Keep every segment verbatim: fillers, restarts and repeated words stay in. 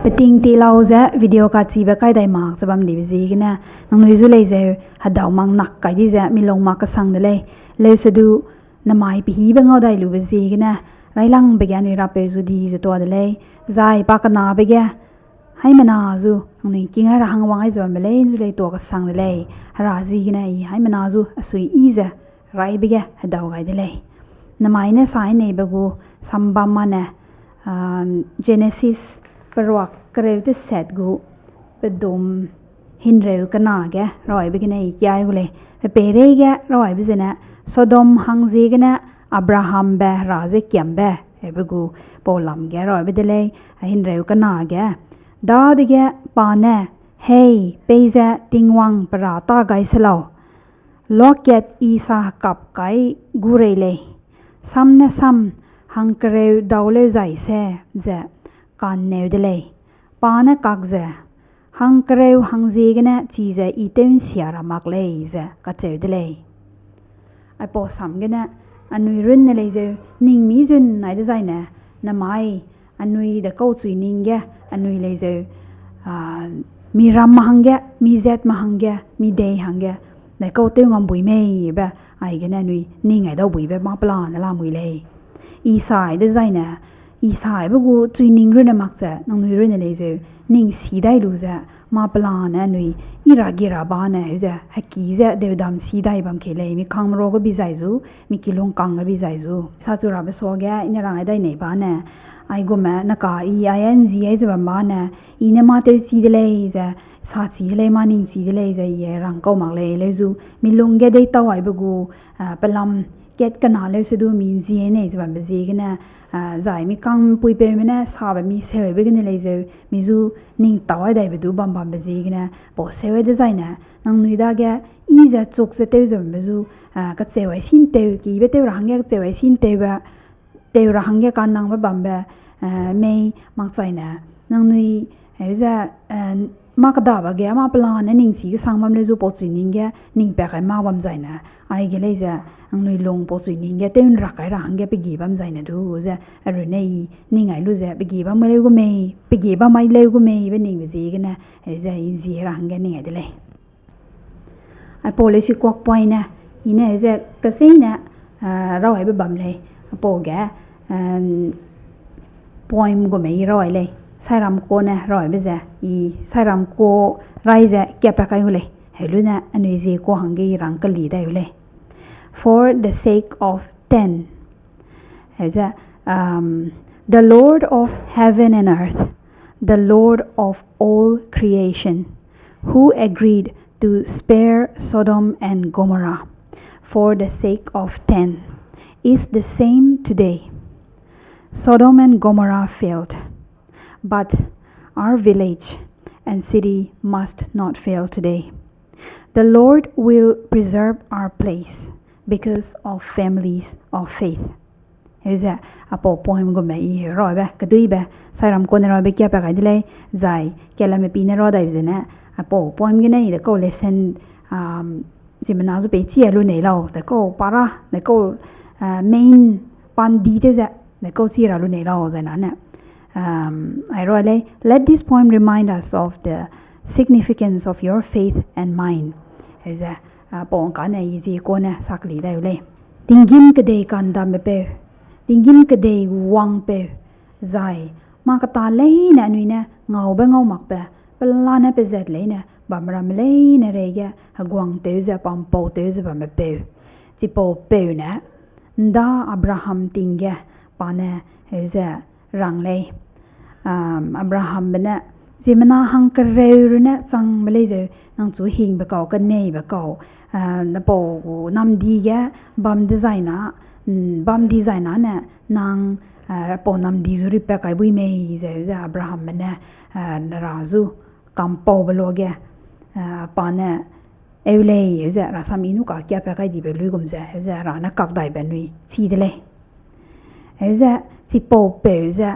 Peting ti lau ze video kachibe kai dai mak ze bam dibe ziegene, nangnui zu lei zeu hedau mak nak kai di ze mi lung mak kesang de lei. Leusedu, namai pehibe ngau dai lube ziegene, railangbe ge anui Rapeu zu di ze tua de lei. Zai pa kenabe ge, haimena zu nangnui ’ngking ai ra hang wang ai ze bambe lei zu lei tua kesang de lei. Hera ziegene I haimena zu a suiyi ze raibe ge hedau gai de lei. Namai ne sai neibe gu sambam ma ne, Genesis peruak kereu teset gu pedum himreu kena ge raw aibe gene I kiai gu lei. Pe peireige raw aibe zene, Sodom hangziegene Abrahambe Hera ze kiambe, aibe gu pau lam ge raw aibe de lei. Himreu kena ge, dadege pa ne, Hei, peize Tingwang pe ra tâ gai se lau, luakat I sa hekap kai gu rei lei, sam ne sam hangkereu dau leu zai se, ze ka'nneu de lei. Pa ne kak ze, Hangkereu hangziegene chize I tew'nsia ra mak lei, ze kacheu de lei. Aipau sam gene, anui runne lei zeu, ning mi zun nai dezaine, namai, anui dekau chui ning ge, anui lei zeu, miram ma hangge, mi zat ma hangge, mi dei hangge, dekau tew ngambuî mei be, aigene anui ning ai daubuîbe mâ pelane lamui lei. I sai dezaine, I saibe gu chui ning runne mak ze, nangnui runne lei zeu, ning si dai lu ze, mâ pelane anui, I ra gi ra bane, heu ze, heki ze, deudam si dai bam kei lei, mi kangme ro ge bi zai zu, mi kilung kang ge bi zai zu. Sachu rabe suage, I ne rang ai dai nei bane, aigume, neka I, ai ’nzi ai ze bam bane, I ne mâ tewchi de lei ze, sachi de lei, mâ ningchi de lei ze, I rangkau mak lei, leu zu, mi lung ge deitau aibe gu, pelam, kat kena leusedu mi ’nzi ai nei ze bambe ziegene, zai mi kangpuipeume ne sabe mi seuaibe gene lei zeu, mi zu ning tau ai daibe du bam bambe ziegene, pau seu ai dezaine, nangnui dage, I ze chuk ze tew ze bambe zu, kacheu ai sî ’ntew, kibe tew ra hangge kacheu ai sî ’ntew be, tew ra hangge kanangbe bambe, mei makchaine, nangnui, heu ze, mâ kedabe ge, mâ pelane ning si kesang bam leu zu pau chui ning ge, ning pa kai mâ bam zaine, aige lei ze, nangnui lung pau chui ning ge, tew ’nrak kai ra hangge pegi bam zaine du ze, arune I, ning ai lu ze, pegi bam leu gu mei, pegi bam mai leu gu mei, be ningbe ziegene, heu ze, I ’nzi ra hangge ning ai de lei. Aipau lesi kuak poine, I ne ze kaseine, raw aibe bam lei, aipau ge, poem gume I raw ai lei, sairam kuâ ne raw aibe ze, I sairam kuâ rai ze kiapat kai gu lei, heu lu ne anui zie kuâ hangge I rang keli dai u lei. For the sake of ten. Heu ze, the Lord of heaven and earth, the Lord of all creation, who agreed to spare Sodom and Gomorrah for the sake of ten, is the same today. Sodom and Gomorrah failed, but our village and city must not fail today. The Lord will preserve our place because of families of faith. Heu ze, aipau poem gume I raw aibe, keduibe, sairam kuâ ne raw aibe kiapat kai de lei, zai, kelame pi ne raw daibe zene, aipau poem gene I dekau lesson, ziemmena zu peichi a lu nei lau, dekau para, dekau, main, pandi tew ze, dekau chi ra lu nei lau, zai nane. Ai raw lei, let this poem remind us of the significance of your faith and mine. Heu ze, pau ngkane I zie kuâ ne sakli dai u lei. Tinggîm kedei ka'ndambe peu, tinggîm kedei gu wangpeu, zai, mâ keta leine anui ne ngaube ngau makbe, pelane pezat leine bamramme leine reige heguang tew ze pampau tew ze bambe peu. Chipau peu ne, ’nda Abraham ting ge pa ne, heu ze, rang lei. Abrahambe ne, ziemmena hangkereu runne changbe lei zeu, nang chu hingbe kau, keneibe kau, napau gu namdi ge bam dezai na, bam dizai na ne, nang, pau namdi zu ripat kai buî mei zeu ze Abrahambe ne, nera zu kampaube luage, pa ne, eu lei, heu ze, rasam I nu kakiapat kai dibe luigum ze, heu ze, ra ne kak daibe nui chi de lei. Heu ze, chipau peu ze,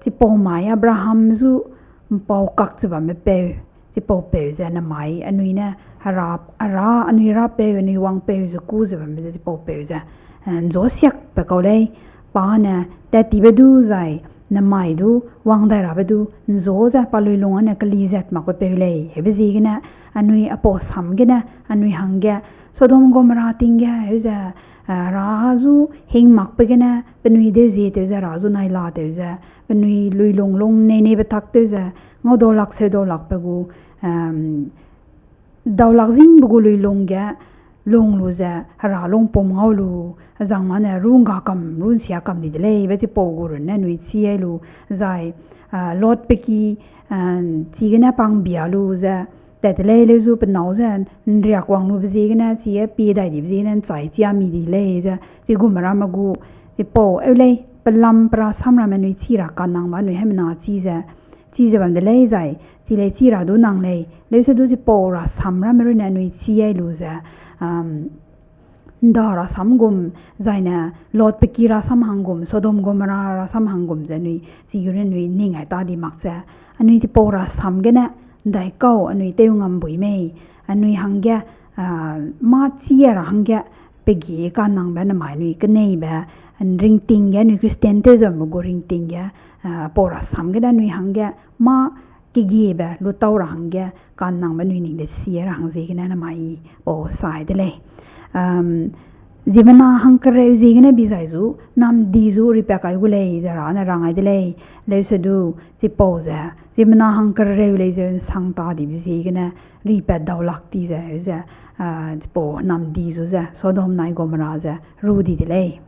chipau mai Abraham zu ’mpau kak ze bambe peu, chipau peu ze namai anui ne, hera, hera anui rapeu, anui wangpeu ze kû ze bambe ze chipau peu ze, ’nzua siakbe kau lei, pa ne, tat tibe du zai, Nemai du, wang dai rabe du, nzua ze pa luilung ane keli zat makbe peu lei, hebe ziegene, anui apau sam gene, anui hangge, Sodom Gomorrah ting ge, heuze, eh, ra zu hing makbe gene, penui deu zie tew ze, ra zu nai la tew ze, penui luilung lung nei neibe tak tew ze, ngau dau lak seu dau lakbe gu, em, dau lak zingbe gu luilung ge, lung lu ze, hera lung pum ngau lu, zangmane ru ngga kam, ru nsia kam di de lei, be chipau gu runne anui chi ai lu, zai, ah, Lot pe ki, ah, chigene pang bia lu ze, tat de lei leu zu pe nâu ze, nriak wang lube ziegene, chige pie dai dibe ziegene, nchai chia mi di lei ze, chigum ramme gu, chipau eu lei, pelam pe rasam ramme anui chi ra kanangbe anui hemena chi ze, chi ze bam de lei zai, chi lei chi ra du nang lei, leusedu chipau rasam ramme runne anui chi ai lu ze, um, nda rasam gum, zaine Lot pe ki rasam hang gum, Sodom Gomorrah rasam hang gum ze anui, chige runne anui ning ai ta di mak ze, anui chipau rasam gene, ndaikau anui tew ngam bui mei, anui hangge, ah, mâ chi ra hangge, pe gie kanangbe nemai anui keneibe, ringting ge anui Christian tew ze bambe gu ringting ge, ah, pau rasam gene anui hangge, mâ kegiebe lutau ra hangge, kanangbe anui ning de si ra hang ziegene nemai pau sai de lei. Um, ziemmena hangkereu ziegene bi zai zu, namdi zu ripat kai gu lei ze ra ne rang ai de lei, leusedu, chipau ze, ziemmena hangkereu lei ze nsang ta dibe ziegene, ripat dau lak ti ze, ze, ah, chipau namdi zu ze, Sodom nai Gomorrah ze, ru di de lei.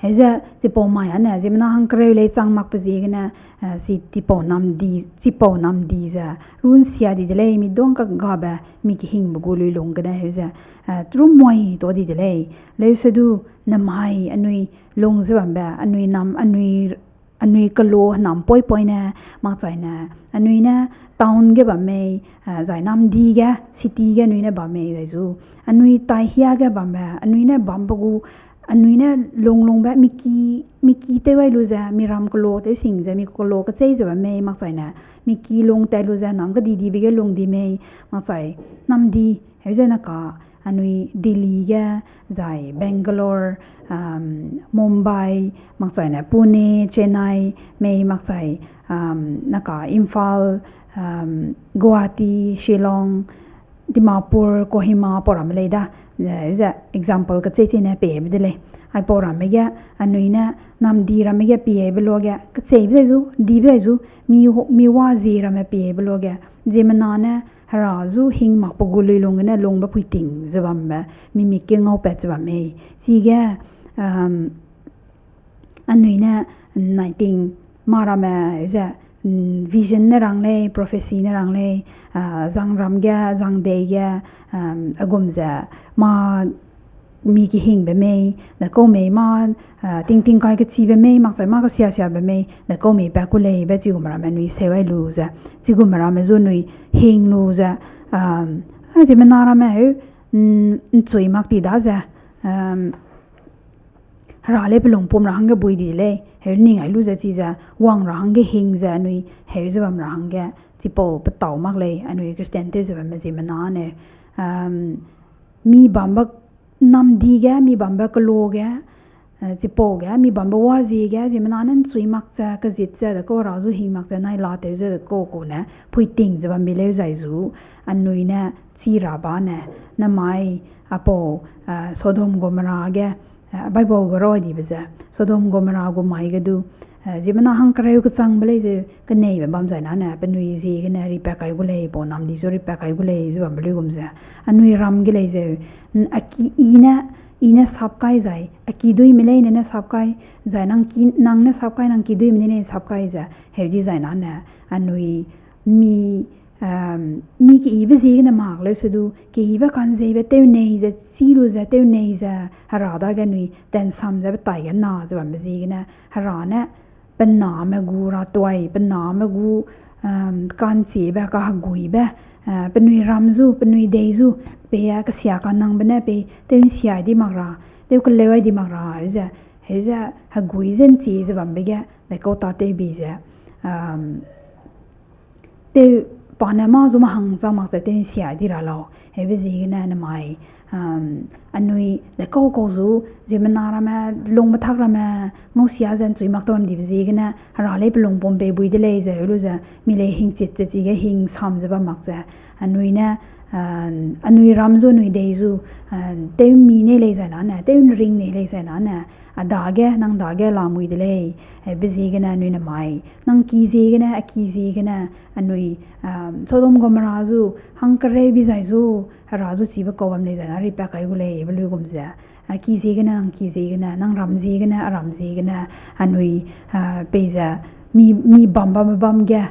Heuze, chipau mai ane, ziemmena hangkereu lei chang makbe ziegene, eh, chi chipau namdi, chipau namdi ze, ru nsia di de lei, mi duang kagabe, mi kehingbe gu luilung gene, heuze, eh, ru muai ta di de lei, leusedu, nemai, anui, lung ze bambe, anui nam, anui, anui kelo nam poipoine, makchaine, anui ne town ge bam mei, eh, zai namdi ge, city ge anui ne bam mei zai zu, anui taihia ge bambe, anui ne bambe gu, anui ne lunglungbe, miki, miki tew ai lu ze, miram kelo tew sing ze, mi kelo kechei ze bam mei, makchaine, miki lung tat lu ze, nam kedidibe ge lung di mei, makchai, namdi, heuze naka, anui Delhi ge, zai Bangalore, um, Mumbai, makchaine Pune, Chennai, mei makchai, um, naka Imphal, um, Guwahati, Shillong, Dimapur, Kohima, pau ramme lei da, eh, ze example kechei chei ne peibe de lei. Aipau ramme ge, anui ne, namdi ramme ge peibe luage, kecheibe zai zu, dibe zai zu, mi, mi wa zie ramme peibe luage, ziemmena ne, hera zu hing makbe gu luilung gene lungbe puiting ze bambe, mimik ge ngaupat ze bam mei. Chige, um, anui ne, naiting, mâ ramme ze, mm, vision ne rang lei, prophecy ne rang lei, ah, zangram ge, zangdei ge, um, agum ze, mâ mi kehingbe mei, de kau mei mâ, ah, tingting kai kechibe mei, makchai mâ kesia siabe mei, de kau mei pa ku lei, be chigum ramme anui seu ai lu ze, chigum ramme zu anui hing lu ze, um, ziemmena ramme heu, mm, nchui mak ti da ze, um, hera lei pe lungpum ra hangge bui di lei, heu ning ai lu ze chize, wang ra hangge hing ze anui, heu ze bam ra hangge, chipau petau mak lei, anui Christian tew ze bamme ziemmena ne, um, mi bambe namdi ge, mi bambe kelo ge, eh, chipau ge, mi bambe wa zie ge, ziemmena ne nchui mak ze, kezit ze, de kau ra zu hing mak ze, nai la tew ze, de kau ku ne, puiting ze bambe leu zai zu, anui ne, chi ra ba ne, nemai, apau, eh, Sodom Gomorrah ge, eh, Bible gu rau dibe ze, Sodom Gomorrah gu mai ge du, eh, ziemmena hangkereu kechangbe lei ze, keneibe bam zai nane, penui ziegene ripat kai gu lei, pau namdi zu ripat kai gu lei, ze bambe luigum ze, anui ram ge lei zeu, n-, a ki i ne, i ne sap kai zai, a kiduîme leine ne sap kai, zai nang ki, nang ne sap kai, nang kiduîme leine ne sap kai ze, heu di zai nane, anui mi, um, mi keyibe ziegene mak leusedu, keyibe kanzeibe tew nei ze, chî lu ze, tew nei ze, hera dage anui tensam ze, betai ge na ze bambe ziegene, hera ne, pe name gu ratuai, pe name gu, um, ka'nchibe, kaheguibe, eh, penui ram zu, penui dei zu, pei a kesia kanangbe ne, pei tew nsia di mak ra, tew keleu ai di mak ra, heu ze, heu ze, hegui ze nchi ze bambe ge, de kau tâtewbi ze, um, tew pa ne mâ zu mâ hang chang mak ze tew ’nsia di ra lau. Heube ziegene nemai, anui dekau kau zu, ziemmena ramme, lungbe thak ramme, ngausia ze ’nchui mak ta bam dibe ziegene, Hera lei pe lungpum pei bui de lei ze, lu ze, mi lei hingchit ze chige hingsam ze bam mak ze, anui ne, anui ram zu, anui dei zu, tew'nmi nei lei zai nane, tew'nring nei lei zai nane, a dage, nang dage lamui de lei, heube ziegene anui nemai, nang ki ziegene, a ki ziegene, anui, Sodom Gomorra zu, hangkereu bi zai zu, Hera zu chibe kau bam lei zai na, ripat kai gu lei, be luigum ze. A ki ziegene, nang ki ziegene, nang ram ziegene, a ram ziegene, anui, peize, mi, mi bam bamme bam ge,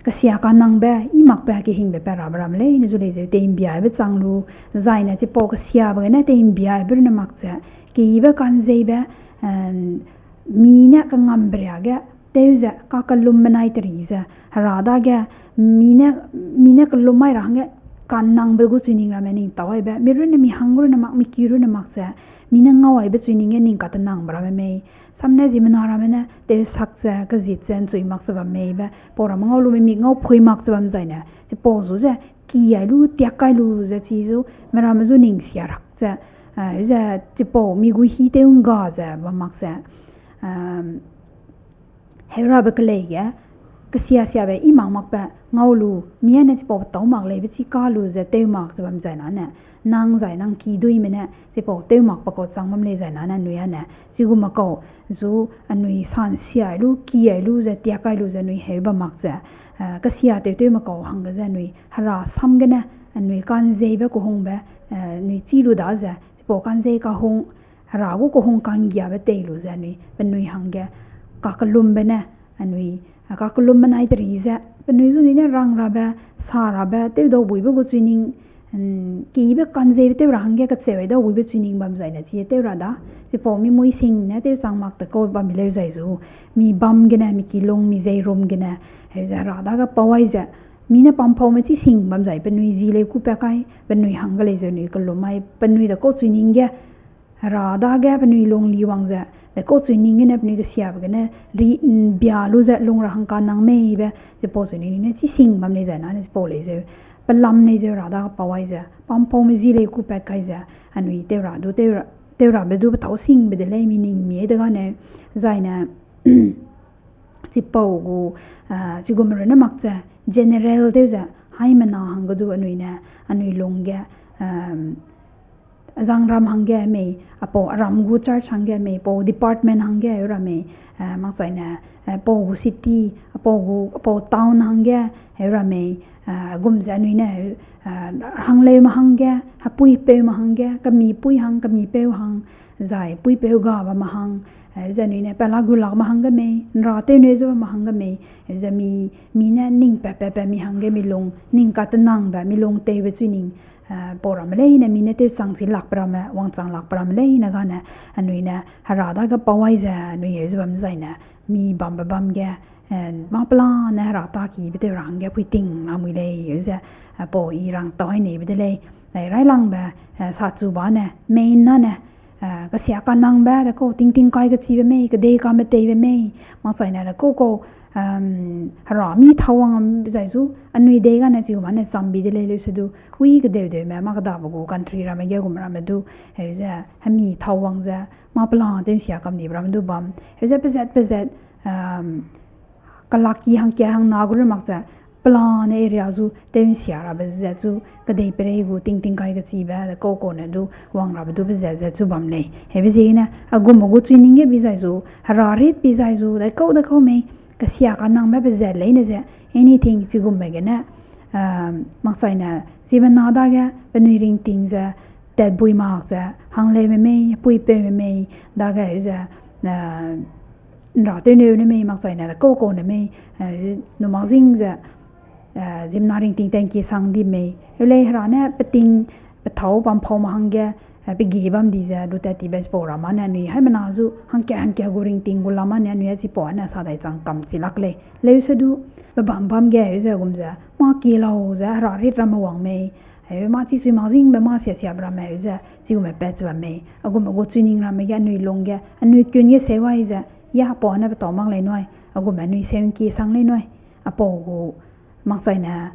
kesia kanangbe, i makbe, kehingbe pat rabe ramme leine zu lei zeu, tei'mbiaibe chang lu, zai ne chipau kesiabe gene tei'mbiaibe runne mak ze, keyibe kanzeibe, mi ne kangambe riage, tew ze, kakellum benai teri ze, Hera dage, mi ne, mi ne kellum mai ra hangge, kanangbe gu chuining ramme ning tau aibe, mi runne mi hang gu runne mak, mi ki runne mak ze, mi ne ngau aibe chuining ge ning katenangbe ramme mei. Samne ziemmena ramme ne, tewsak ze, kezit ze, ’nchui mak ze bam meibe, pau ramme ngau lu mei, mi ngau phui mak ze bam zai ne, chipau zu ze, ki ai lu, tiak kai lu ze chi zu, mi ramme zu ning sia rak ze, ze chipau mi gu hî tew ’ngga ze bam mak ze, heu rabe kelei ge, kesia siabe i mak makbe ngau lu, mi â ne chipau petâu mak leibe chi ka lu ze tew mak ze bam zai nane, nang zai nang kiduîme ne chipau tew makbe kau chang bam lei zai nane, anui â ne, chigum kau zu anui sansia ai lu, ki ai lu ze, tiak kai lu ze anui heu bam mak ze, kesia tewtewme kau hangge ze anui Hera sam gene, anui kanzeibe kehungbe, anui chî lu da ze, chipau kanzei kahung, Hera gu kehung ka'nggiabe tei lu ze anui, penui hangge, kakellumbe ne, anui, kakellumbe nai teri ze, penui zu anui ne rang rabe, sa rabe, tewdau buibe gu chuining, keyibe kanzeibe tew ra hangge kecheu ai dau buibe chuining bam zai ne chi tew ra da. Chipau mi mui sing ne tew chang mak te kau bam mi leu zai zu, mi bam gene, mi kilung, mi zeirum gene, heu ze Hera dage pau ai ze, mi ne pampaume chi sing bam zai, penui zi lei kûpat kai, penui hangge lei zeu anui kellum mai, penui dekau chuining ge, Hera dage penui lung li wang ze, dekau chuining gene penui kesiabe gene, ri, ’mbia lu ze lung ra hang kanang meibe, chipau zeu anui ne chi sing bam lei zai nane chipau lei zeu, pelam lei zeu Hera dage pau ai ze, pampaume zi lei kûpat kai ze, anui tew ra du, tew ra, tew rabe du petâu singbe de lei mi ning mie degane, zai ne, chipau gu, chigum runne mak ze, general tew ze, haimena hangge du anui ne, anui lung ge, azangram hangge mei, apau aram gu church hangge mei, pau department hangge heu ra mei, makchai ne, pau gu city, apau gu, apau town hangge heu ra mei, gum ze anui ne, hangleume hangge, hepuipeume hangge, kemipui hang, kemipeu hang, zai puipeu ga bamme hang, heu ze anui ne pela gu lakme hangge mei, ’nra tewneu ze bamme hangge mei, heu ze mi, mi ne ning pat pat pat mi hangge mi lung, ning katenangbe, mi lung tewbe chuining, pau ramme leine mi ne tew chang chi lakbe ramme, wangchang lakbe ramme leine gane, anui ne Hera dage pau ai ze, anui heu ze bam zai ne, mi bambe bam ge, mâ pelane Hera takibe tew ra hangge puiting lamui lei, heu ze, pau i rang tau ai neibe de lei, ai railangbe, sachu ba ne, mei na ne, kesia kanangbe, dekau tingting kai kechibe mei, kedei kame teibe mei, makchai ne dekau kau, Hera mi thau wang zai zu, anui dei gane chigum â ne chambi de lei leu se du, wi kedeudeume, mâ kedabe gu country ramme ge gum ramme du, heu ze, hemi thau wang ze, mâ pela tew ’nsia kam dibe ramme du bam, heu ze pezat pezat, kelak ki hangkia hangna gu ru mak ze, pelane area zu tew ’nsia rabe ze chu, kedei perei gu tingting kai kechibe, dekau kau ne du, wang rabe du pezat ze chu bam lei. Heube ziegene, a gumme gu chuining ge bi zai zu, Hera rit bi zai zu, dekau dekau mei, kesia kanangbe pezat leine ze, anything chigumbe gene, makchai ne, ziemmena dage, penui ringting ze, tatbui mak ze, hangleume mei, puipeume mei, dage heu ze, ’nra tewneu ne mei, makchai ne dekau kau ne mei, nu mak zing ze, ziemmena ringting tangki sang di mei. Heu lei Hera ne peting, pethâu, pampaume hangge, pe gi bam di ze, lutat tibe chipau ramme ne anui haimena zu, hangkat hangkat gu ringting gu lam â ne anui a chipau â ne sa dai chang kam chi lak lei. Leu se du, pe bam bam ge heu ze gum ze, mâ ki lau ze, Hera rit ramme wang mei, heu mâ chi sui mak zingbe mâ sia siabe ramme heu ze, chigumme pat ze bam mei. A gumme gu chuining ramme ge anui lung ge, anui kun ge seu ai ze, ya pau ne petâu mak lei nui, a gumme anui seu ’ngkie sang lei nui, a pau gu, Makchaine,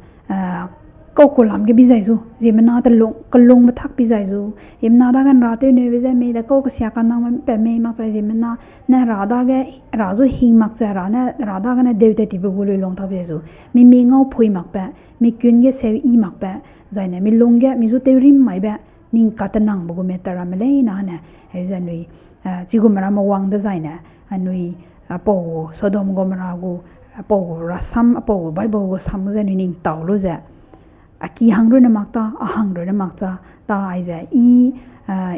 kau kulam ge bi zai zu, ziemmena te lung, kelungbe tak bi zai zu, ziemmena dage ’nra tew neube ze mei de kau kesia kanangbe pa mei makchai ziemmena ne Hera dage, Hera zu hing mak ze Hera ne, Hera dagene deu tat tibe gu lui lung tak bi zai zu, mi mi ngau phui makbe, mi kun ge seu yi makbe, zaine mi lung ge mi zu tew rim maibe, ning katenangbe gu matter ramme leine ne, heu ze anui, chigume ramme wang dezaine, anui, apau gu Sodom Gomorrah gu, apau gu rasam, apau gu Bible gu sam ze anui ning tau lu ze, a ki hang runne mak ta, a hang runne mak ta, ta aize, i,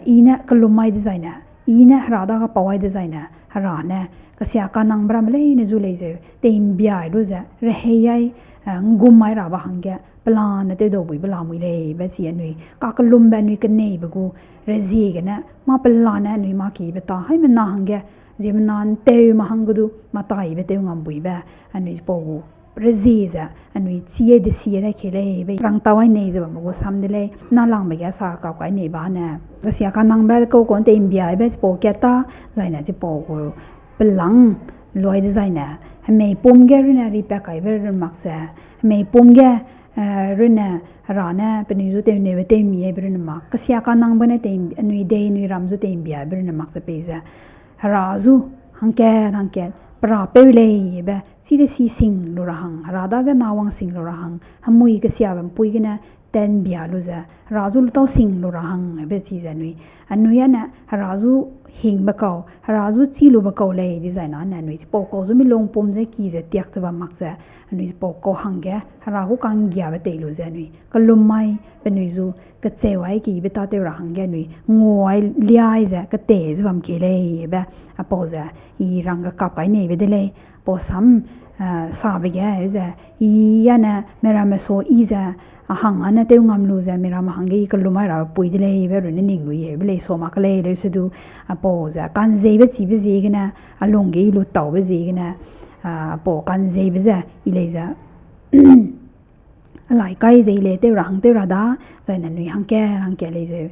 i ne kelum mai dezaine, i ne Hera dage pau ai dezaine, Hera ne, kesia kanangbe ramme leine zu lei zeu, tei'mbia lu ze, rehei ai, ’nggum mai rabe hangge, pelane tewdau buibe lamui lei be chi anui, kakelumbe anui keneibe gu, reziegene, mâ pelane anui mâ kibe ta, haimena hangge, ziemmena ’ntew ma hangge du, mâ taibe tew ngam buibe, anui pau gu, rezie ze, anui chie de sie de ke lei be, rangtau ai nei ze bambe gu sam de lei, nalangbe ge sa kap kai nei ba ne. Kesia kanangbe kau kau tei'mbiaibe chipau kat ta, zaine chipau gu pelang luai dezaine, hemei pum ge runne ripat kaibe run mak ze, hemei pum ge, runne Hera ne penui zu tewneube tewmiebe runne mak, kesia kanangbe ne tei, anui dei anui ram zu tei'mbiaibe runne mak ze peize, Hera zu hangkat hangkat, pera peu lei be, chi de si sing lu ra hang, Hera dage na wang sing lu ra hang, hemui kesiabe ’mpui gene, ten'mbia lu ze, Hera zu lutau sing lu ra hang, be chize anui. Anui ane, Hera zu hingbe kau, Hera zu chî lube kau lei, dizai na ne anui chipau kau zu mi lungpum ze ki ze tiak ze bam mak ze, anui chipau kau hangge, Hera gu ka'nggiabe tei lu ze anui, kelum mai, penui zu, kecheu ai kibe tâtew ra hangge anui, ngua ai liai ze, kete ze bam ke lei, be, apau ze, i rang kekap kai neibe de lei, pau sam, sabe ge, heu ze, i ane, miramme sa i ze, a hang ane tew ngam lu ze, miramme hangge i kelum ai ra pui de lei, be runne ning lu i heube lei sa mak ke lei, leu se du, apau ze, ka'nzeibe chibe ziegene, a lungge i lutaube ziegene, apau ka'nzeibe ze, i lei ze, alai kai ze i lei tew ra hang tew ra da, zaine anui hangke, hangke lei zeu.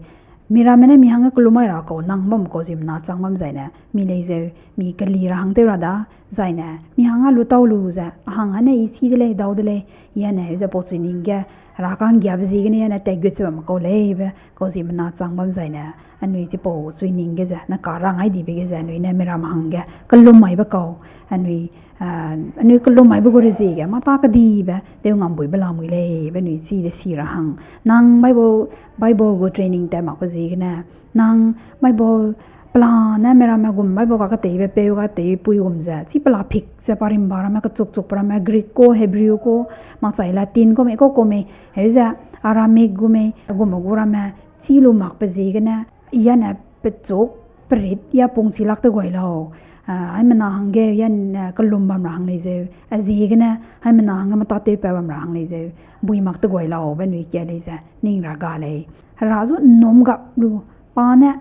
Miramme ne mi hangge kelum ai ra kau nang bam kau ziemmena chang bam zaine, mi lei zeu, mi keli ra hang tew ra da, zaine, mi hangge lutau lu ze, a hang ane i chî de lei, dau de lei, i ane, heu ze pau chui ning ge, Hera ka'nggiabe ziegene i ane tatgut ze bam kau lei be, kau ziemmena chang bam zaine, anui chipau chui ning ge ze, ne ka rang ai dibe ge ze, anui ne miramme hangge, kelum maibe kau, anui, anui kelum maibe gu rezie ge, mâ tâ kedibe, tew ngam buibe lamui lei, be anui chi de si ra hang. Nang Bible, Bible gu training tat makbe ziegene, nang Bible pelane miramme gum Bible kaketeibe peu katei pui gum ze, chi pela pik ze parimba ramme kechukchukbe ramme Greek ko, Hebrew ko, makchai Latin ko mei, kau kau mei, heu ze Aramaic gu mei, gume gu ramme, chî lu makbe ziegene, i ane pechuk, perit, i a pung chi lak te guai lau. Haimena hangge i ane kelum bam ra hang lei zeu. A ziegene, haimena hangge mâ tâtewpat bam ra hang lei zeu. Bui mak te guai lau, be anui kia lei ze, ning ra ga lei. Hera zu ’nnum gap lu, pa ne,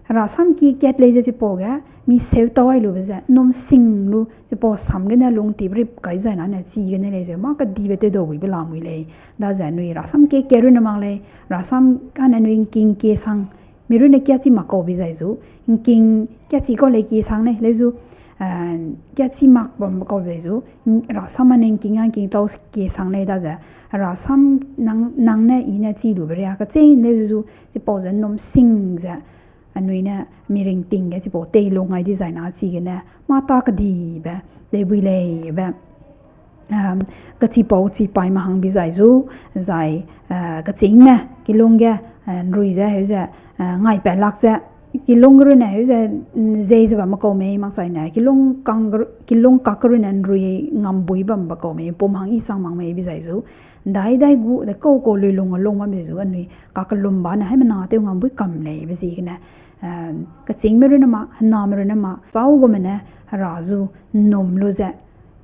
Hera sam ki kat lei ze chipau ge, mi seu tau ai lube ze, ’nnum sing lu, chipau sam gene lungtip rip kai zai na ne chigene lei zeu, mâ kedibe tewdau buibe lamui lei. Daze anui Hera sam ke kat runne mak lei, Hera sam kane anui ’ngking kie sang, mi runne kiachi mak kau bi zai zu, ’ngking kiachi kau lei kie sang lei, leu zu, kiachi mak bam kau bi zai zu, Hera sam ane ’ngking a ’ngking tau kie sang lei daze, Hera sam nang, nang ne i ne chi lube ria kechei leu zu, chipau ze ’nnum sing ze, anui ne mi ringting ge chipau teilung ai dizai na chigene, mâ tâ kedibe, teibui lei be, kechipau chipai ma hang bi zai zu, zai, kechîngme, kilung ge, ’nrui ze, heu ze, ngaipat lak ze, kilung ge runne, heu ze, zei ze bamme kau mei, makchai ne, kilung kak ge runne ’nrui ngam bui bambe kau mei, pum hang i chang mak mei bi zai zu, ’ndai dai gu, de kau kau lui lung a lung bam ze zu, anui, kakellum ba ne, haimena tew ngam bui kam lei be ziegene, kechîngme runne ma, hename runne ma, chau gume ne, Hera zu, ’nnum lu ze,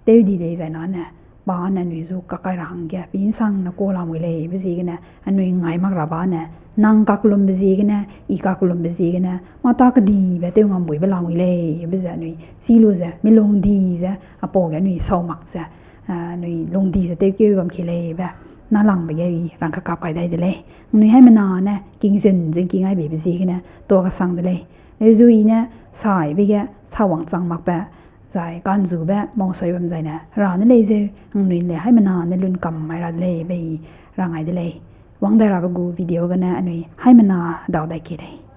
tew di dei zai na ne, pa ne anui zu kakai ra hangge, pinsang ne kau lamui lei be ziegene, anui ngai mak ra ba ne, nang kakellumbe ziegene, i kakellumbe ziegene, mâ tâ kedibe tew ngam buibe lamui lei be ze anui, chi lu ze, mi lungdi ze, apau ge anui sau mak ze, anui lungdi ze tewkeu bam ke lei be, nalangbe ge i rang kakap kai dai de lei. Anui haimena ne, kingzun ze ’ngking ai beibe ziegene, tuâ kesang de lei. Leu zu i ne, saibe ge, sawang chang makbe, Zai ka'nzube mau soi bam zaine ra ne lei zeu, nangnui le haimena ne lun kam mai ra de lei bei, rang ai de lei. Wang dai rabe gu video gene anui haimena dau dai ke lei.